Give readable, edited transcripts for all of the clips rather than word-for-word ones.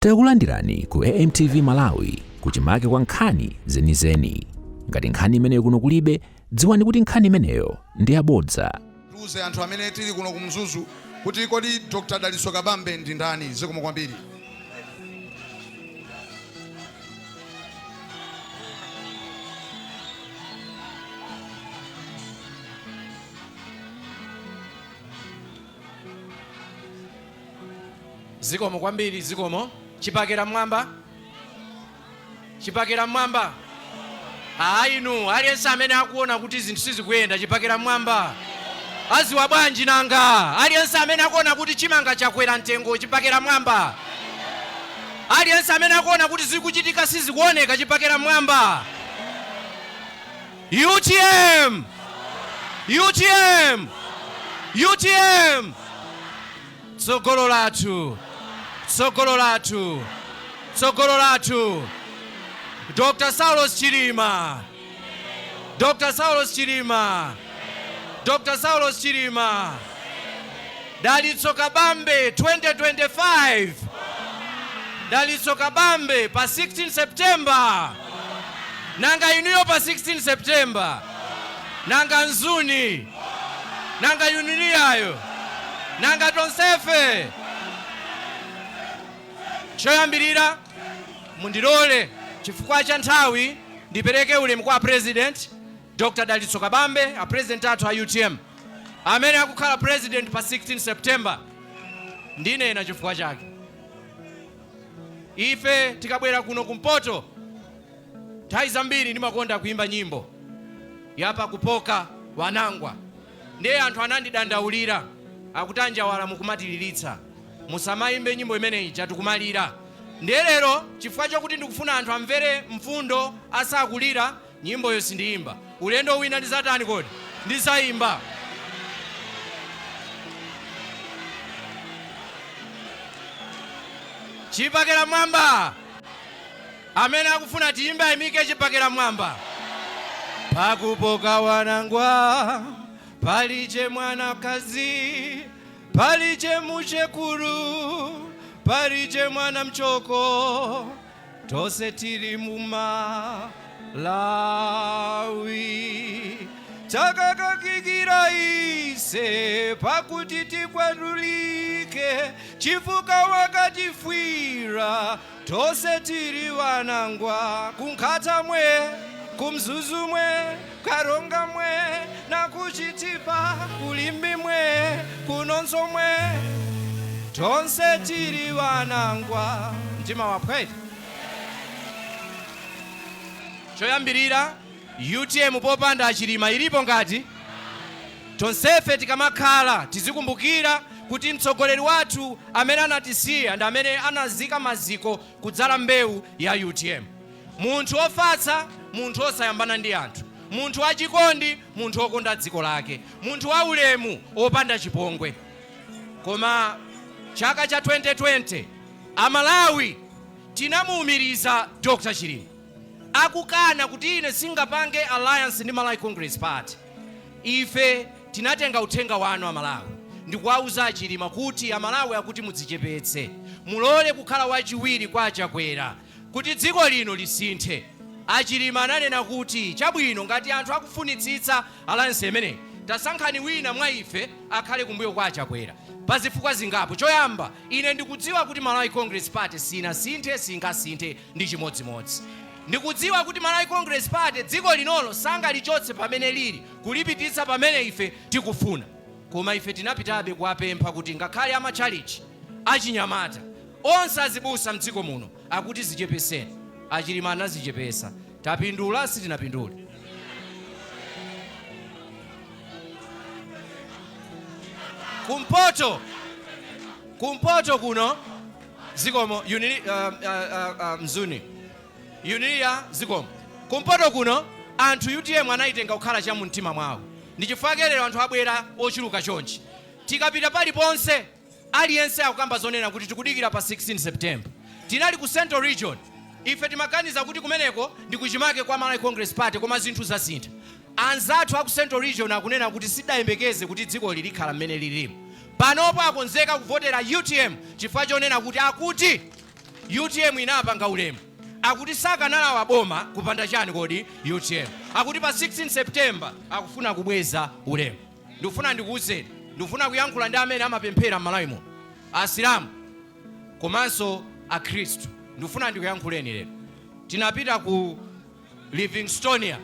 Takulandirani ku AMTV Malawi kuchimake kwa nkhani zenizeni. Ngati nkhani imeneyo kuno kulibe, dziwani kuti nkhani imeneyo ndi yabodza. Tiuze anthu amene tili kuno ku Mzuzu kuti kodi Dr. Dalitso Kabambe ndi ndani? Zikomo kwambiri. Zikomo kwambiri, zikomo. Chipakera mmwamba, chipakera mmwamba. Ayi inu, aliyense amene akuona kuti zinthu sizikuyenda, chipakera mmwamba. Aziwa bwanji nanga? Aliyense amene akuona kuti chimanga chakwera mtengo, chipakera mmwamba. Aliyense amene akuona kuti zikuchitika sizikuoneka, chipakera mmwamba. UTM, UTM, UTM. Tsogolo lathu, tsogolo lathu, tsogolo lathu. Dr. Saulos Chilima, Dr. Saulos Chilima, Dr. Saulos Chilima. Dalitso Kabambe 2025. Dalitso Kabambe pa 16 September. Nanga inuyo pa 16 September? Nanga Mzuni? Nanga Uniliyayo? Nanga tonsefe? Choyambirira, mundilole chifukwa cha nthawi ndipereke ulemu kwa President Dr. Dalitso Kabambe, a President athu a UTM, amene akukhala President pa 16 September. Ndinena chifukwa chake. Ife tikabwera kuno kumpoto, nthawi zambiri ndimakonda kuimba nyimbo ya pakupoka wanangwa. Ndiye anthu anandidandaulira akuti, "Anjawala, mukumatililitsa, musamayimbe nyimbo imeneyi, tikumalira." Ndiye lero, chifukwa chokuti ndikufuna anthu amvere mfundo asakulira, nyimboyo sindiyimba. Ulendo wina ndizatani kodi? Ndizayimba. Chipakera mwamba. Amene akufuna tiyimbe ayimike chipakera mwamba. Pakupoka wanangwa, paliche mwanakazi, paliche muchekuru, paliche mwana mchoko, tose tili muMalawi. Takakakikira ise pakuti tikwatulike, chifuka wakatifwira. Tose tiri wanangwa, kuNkhata mwe, kuMzuzu mwe, Karonga mwe, nakuChitipa, kuLimbi mwe, kunonso mwe, tonse tiri wanangwa. Mtima waphwete. Choyambirira, UTM popanda aChilima ilipo ngati? Tonsefe tikamakhala tizikumbukira kuti mtsogoleri wathu amene anatisiya ndi amene anazika maziko kudzala mbewu ya UTM. Munthu ofatsa, munthu osayambana ndi anthu, munthu wachikondi, munthu wokonda dziko lake, munthu waulemu, wopanda chipongwe. Koma chaka cha 2020 Amalawi tinamuumiriza Dr. Chilima akukana kuti ine singapange alliance ndi Malawi Congress Party. Ife tinatenga uthenga wanu Amalawi ndikuwauza aChilima kuti Amalawi akuti mudzichepetse, mulole kukhala wachiwiri kwa aChakwera kuti dziko lino lisinthe. AChilima ananena kuti chabwino, ngati anthu akufunitsitsa alliance imeneyi, tasankhani wina mwa ife akhale kumbuyo kwa aChakwera pa zifukwa zingapo. Choyamba, ine ndikudziwa kuti Malawi Congress Party sinasinthe, singasinthe, ndi chimodzimodzi. Ndikudziwa kuti Malawi Congress Party dziko linolo sangalichotse pamene lili kulipititsa pamene ife tikufuna. Koma ife tinapitabe kuwapempha kuti ngakhale amatchalichi, achinyamata, onse azibusa mdziko muno akuti zichepeseni. AChilima anazichepesa. Tapindula sitinapindule? Kumpoto, kumpoto kuno, zikomo Unili, Mzuni Unilia, zikomo. Kumpoto kuno anthu UTM anayitenga kukhala cha mumtima mwawo. Ndi chifukwa lero anthu abwera ochuluka chonchi. Tikapita paliponse, aliyense akukamba zonena kuti tikudikira pa 16 September. Tinali ku Central Region. Ife timaganiza kuti kumeneko ndi kuchimake kwa Malawi Congress Party, koma zinthu zasintha. Anzathu aku Central Region akunena kuti sidayembekeze kuti dziko likhala mmene lilimo panopo. Akonzeka kuvotera UTM chifukwa chonena kuti akuti UTM inapanga ulemu. Akuti sakanalawa boma kupanda chani kodi? UTM. Akuti pa 16 September akufuna kubweza ulemu. Ndikufuna ndikuwuzeni, ndikufuna kuyankhula ndi amene amapemphera m'Malawi muno, Asilamu komanso Akhristu. Ndikufuna ndikuyankhuleni lero. Tinapita ku Livingstonia,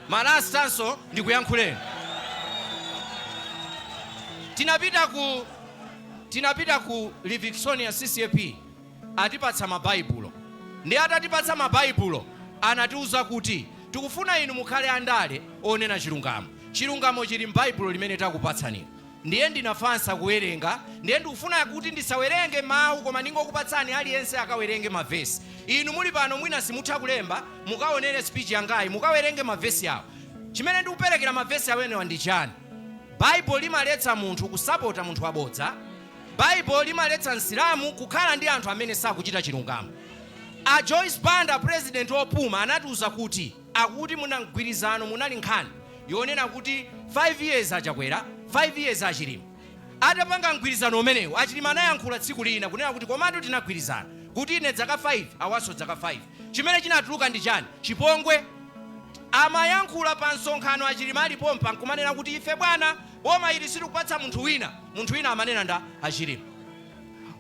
malastanso ndikuyankhuleni. Tinapita ku Livingstonia CCAP, atipatsa mabaibulo. Ndi atatipatsa mabaibulo, anatiuza kuti tikufuna inu mukhale andale onena chilungamo. Chilungamo chili m'baibulo limene takupatsani. Ndiye ndinafansa kuwerenga. Ndiye ndikufuna kuti ndisawerenge mawu, koma ndingokupatsani, aliyense akawerenge mavesi. Inu muli pano, mwina simutha kulemba, mukaonere speech yangayi, mukawerenge mavesi awo. Chimene ndikuperekera mavesi awenewa ndi chani? Baibulo limaletsa munthu kusapota munthu wabodza. Baibulo limaletsa Msilamu kukhala ndi anthu amene sakuchita chilungamo. A Joyce Banda, president wopuma, anatiuza kuti akuti muna mgwirizano munali nkhani yonena kuti 5 years Achakwera, 5 years Achilima. Atapanga mgwirizano umenewu, Achilima anayankhula tsiku lina kunena kuti komatu tinagwirizana kuti ine dzaka 5, awanso dzaka 5. Chimene chinatuluka ndi chani? Chipongwe. Amayankhula pa msonkhano Achilima alipompa, nkumanena kuti ife bwana, boma ili sitikupatsa munthu wina. Munthu wina amanena nda Achilima.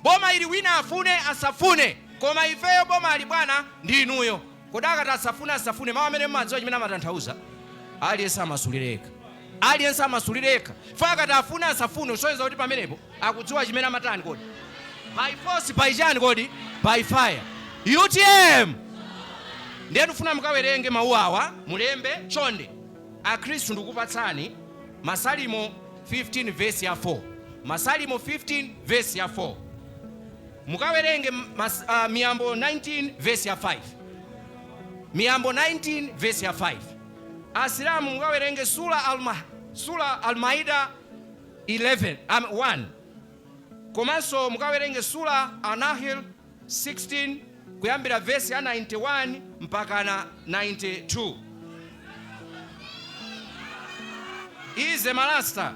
Boma ili wina afune asafune, koma ifeyo boma ali bwana ndi inuyo. Kodi akati asafune asafune, mawu amene mmadziwa chimene amatanthauza? Aliyense amasulireka, aliyense amasulireka. Fa akati afune asafune, usonyeza kuti pamenepo akudziwa chimene amatani kodi? By force, by chani kodi? By fire. UTM. Ndiye ndifuna mukawerenge mawu awa, mulembe chonde. Akhristu, ndikupatsani Masalimo 15 verse ya 4. Masalimo 15 verse ya 4 mukawerenge. Miyambo 19 verse ya 5. Miyambo 19 verse ya 5. Asilamu, mukawerenge Sura Al-Maida 11 1, komanso mukawerenge Sura Anahil 16 kuyambira verse ya 91 mpaka na 92. Ize malasta.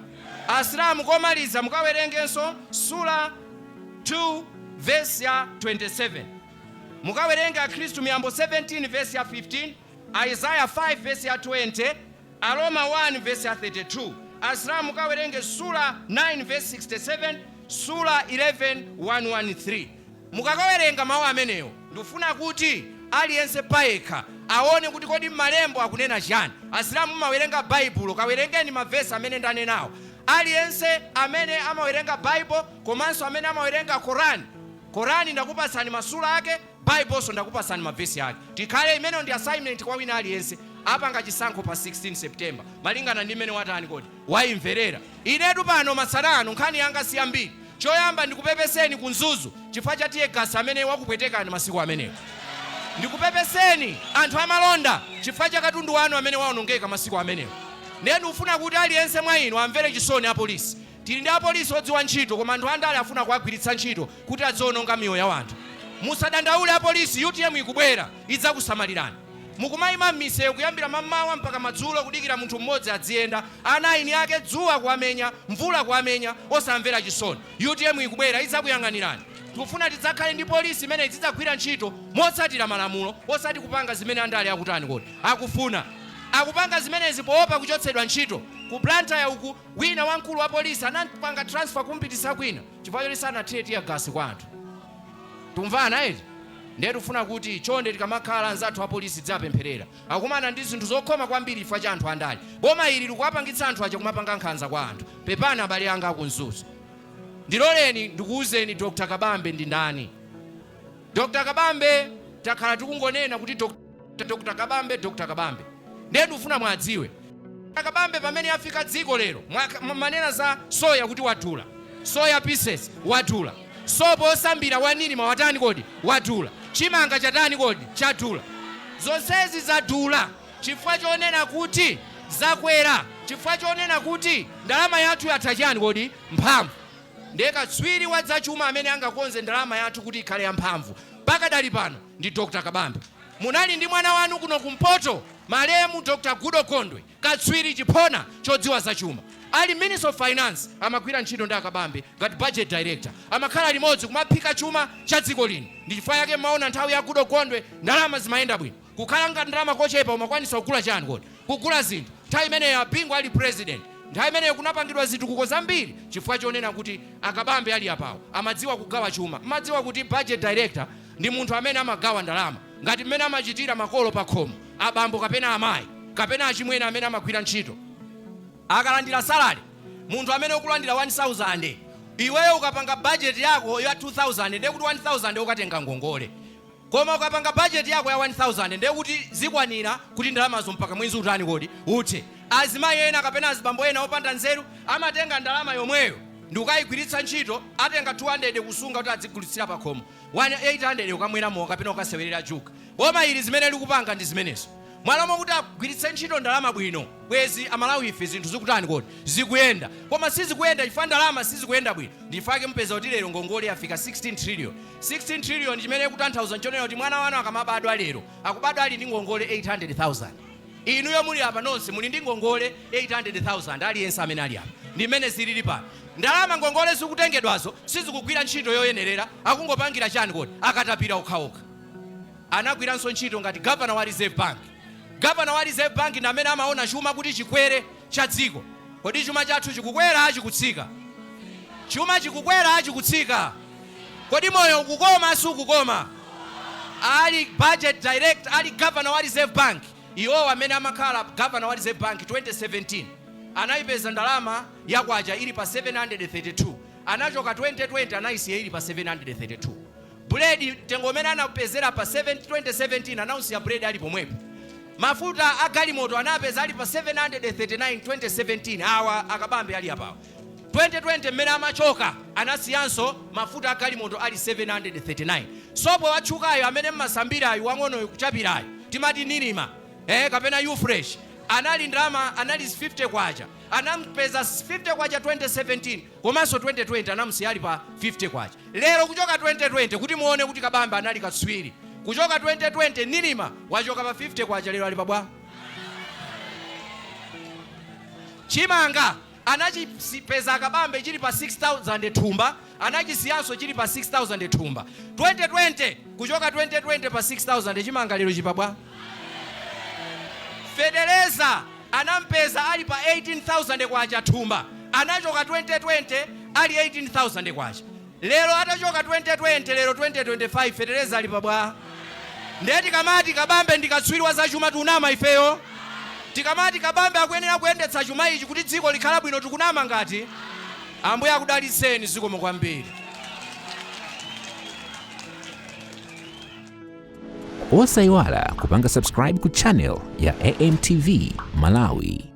Asilamu, komaliza mukawerengenso Sura 2 verse ya 27. Mukawerenge Akhristu, Miyambo 17 verse ya 15, Isaiah 5 verse ya 20, Aroma 1 verse ya 32. Asilamu, mukawerenge Sura 9 verse 67, Sura 11 113. Mukakawerenga mawu amenewo, ndikufuna kuti aliyense payekha aone kuti kodi malembo akunena chani. Asilamu, mumawerenga Baibulo, kawerengeni mavesi amene ndanenawo. Aliyense amene amawerenga Baibulo komanso amene amawerenga Korani, Korani ndakupatsani masula ake, Baibulo ndakupatsani mavesi ake. Tikhale imeneyo ndi assignment kwa wina aliyense. Apanga chisankho pa 16 September malingana ndi mmene watani kodi? Wayimverera. Inetu pano masana ano nkhani yanga si yambiri. Choyamba, ndikupepeseni ku Mzuzu chifukwa cha teargas amene wakupwetekani masiku amenewo. Ndikupepeseni anthu amalonda chifukwa cha katundu wanu amene waonongeka masiku amenewo. Ndiye ndikufuna kuti aliyense mwa inu amvere chisoni apolisi. Tili ndi apolisi odziwa ntchito, koma anthu andale afuna kuwagwiritsa ntchito kuti adziononga miyoyo ya anthu. Musadandaule apolisi, UTM ikubwera, idzakusamalirani. Mukumayima m'misewu kuyambira mammawa mpaka madzulo kudikira munthu mmodzi adziyenda. Ana eni ake dzuwa kuwamenya, mvula kuwamenya, osamvera chisoni. UTM ikubwera, idzakuyang'anirani. Tikufuna tidzakhale ndi polisi imene izidzagwira ntchito motsatira malamulo, osati kupanga zimene andale akutani kodi? Akufuna. Akupanga zimenezi poopa kuchotsedwa ntchito. Ku Blantyre uku, wina wamkulu wa polisi anapanga transfer kumpitisa kwina chifukwa choti sanathire tear gas kwa anthu. Tumvana eti? Ndiye tifuna kuti chonde, tikamakhala anzathu apolisi tidzapempherera. Akumana ndi zinthu zokhoma kwambiri chifukwa cha anthu andale. Boma ili likuwapangitsa anthu aja kumapanga nkhanza kwa anthu. Pepani abale anga aku Mzuzu. Ndiloleni ndikuwuzeni Dr Kabambe ndi ndani. Dr Kabambe, takhala tikungonena kuti Dr Kabambe, Dr Kabambe. Ndiye ndikufuna mwadziwe Kabambe pamene afika dziko lero. Manena za soya kuti wadula, soya pieces wadula, sopo osambira wanilima watani kodi? Wadula. Chimanga chatani kodi? Chadula. Zonsezi zadula chifukwa chonena kuti zakwera, chifukwa chonena kuti ndalama yathu yatha chani kodi? Mphamvu. Ndiye katswiri wa zachuma amene angakonze ndalama yathu kuti ikhale yamphamvu pakadali pano ndi Dr Kabambe. Munali ndi mwana wanu kuno kumpoto, malemu Dr Goodall Gondwe, katswiri chiphona chodziwa zachuma. Ali Minister of Finance amagwira ntchito ndi Akabambe ngati budget director, amakhala limodzi kumaphika chuma cha dziko lino. Ndi chifukwa yake mmaona nthawi ya Goodall Gondwe ndalama zimayenda bwino, kukhala ngati ndalama kochepa umakwanisa kugula chani kodi? Kugula zinthu. Nthawi imeneyo Abingu ali president, nthawi imeneyo kunapangidwa zitukuko zambiri chifukwa chonena kuti Akabambe ali apawo amadziwa kugawa chuma. Mmadziwa kuti budget director ndi munthu amene amagawa ndalama ngati mmene amachitira makolo pakhomo, abambo kapena amayi kapena achimwene amene amagwira ntchito akalandira salary. Munthu amene ukulandira 1000, iweyo ukapanga budget yako ya 2000, ndiye kuti 1000 ukatenga ngongole. Koma ukapanga budget yako ya 1000, ndiye kuti zikwanira kuti ndalamazo mpaka mwezi utani kodi? Uthe. Azimayi ena kapena azibambo ena opanda nzeru amatenga ndalama yomweyo ndi ukayigwiritsa ntchito. Atenga 200 kusunga kuti adzigulitsira pakhomo, 800 ukamwera mowa kapena ukasewerera juga. Boma ili zimene likupanga ndi zimenezo. Mwalo mokuti agwiritse ntchito ndalama bwino, bwezi Amalawi ife zinthu zikutani kodi? Zikuyenda. Koma sizikuyenda chifukwa ndalama sizikuyenda bwino. Ndifake mpeza kuti lero ngongole yafika 16 trillion. 16 trillion chimene kutanthauza nchonena kuti mwana wanu akamabadwa lero, akubadwa ali ndi ngongole 800,000. Inuyo muli apa nonse muli ndi ngongole 800,000, aliyense amene ali apa. Ndi mmene zilili pano. Ndalama ngongole zikutengedwazo sizikugwira ntchito yoyenerera, akungopangira chani kodi? Akatapira okhaokha. Anagwiranso ntchito ngati governor wa Reserve Bank. Governor wa Reserve Bank ndi amene amaona chuma kuti chikwere cha dziko. Kodi chuma chathu chikukwera, chikutsika? Chuma chikukwera, chikutsika? Kodi moyo ukukoma, sukukoma? Ali budget director, ali governor wa Reserve Bank, iwo amene amakhala governor wa Reserve Bank 2017 anayipeza ndalama yakwacha ili pa 732. Anachoka 2020 anayisiya ili pa 732. Buledi mtengo umene anapezera pa 7 2017 anausiya buledi ali pomwepo. Mafuta a galimoto anapeza ali pa 739 2017, awa Akabambe ali apawa. 2020 mmene amachoka anasiyanso mafuta a galimoto ali 739. Sopo watchukayo amene mmasambirayo, wang'onoyo kuchapirayo, timati Nilima kapena Ufresh, anali ndalama anali 50 kwacha. Anampeza 50 kwacha 2017, komanso 2020 anamusiya ali pa 50 kwacha. Lero kuchoka 2020, kuti muone kuti Kabambe anali katswiri, kuchoka 2020 Nilima wachoka pa 50 kwacha, lero ali pabwa? Chimanga anachipeza Akabambe chili pa 6000 thumba, anachisiyanso chili pa 6000 thumba 2020. Kuchoka 2020 pa 6000 chimanga, lero chipabwa? Feteleza anampeza ali pa 18,000 kwacha thumba, anachoka 2020 ali 18,000 kwacha. Lero atachoka 2020, lero 2025, feteleza ali pabwa? Ndiye tikamati Kabambe ndi katswiri wa zachuma, tikunama ifeyo? Tikamati Kabambe akuyenera kuyendetsa chuma ichi kuti dziko likhala bwino, tikunama ngati? Ambuye akudalitseni, zikomo kwambiri. Osayiwala kupanga subscribe ku channel ya AMTV Malawi.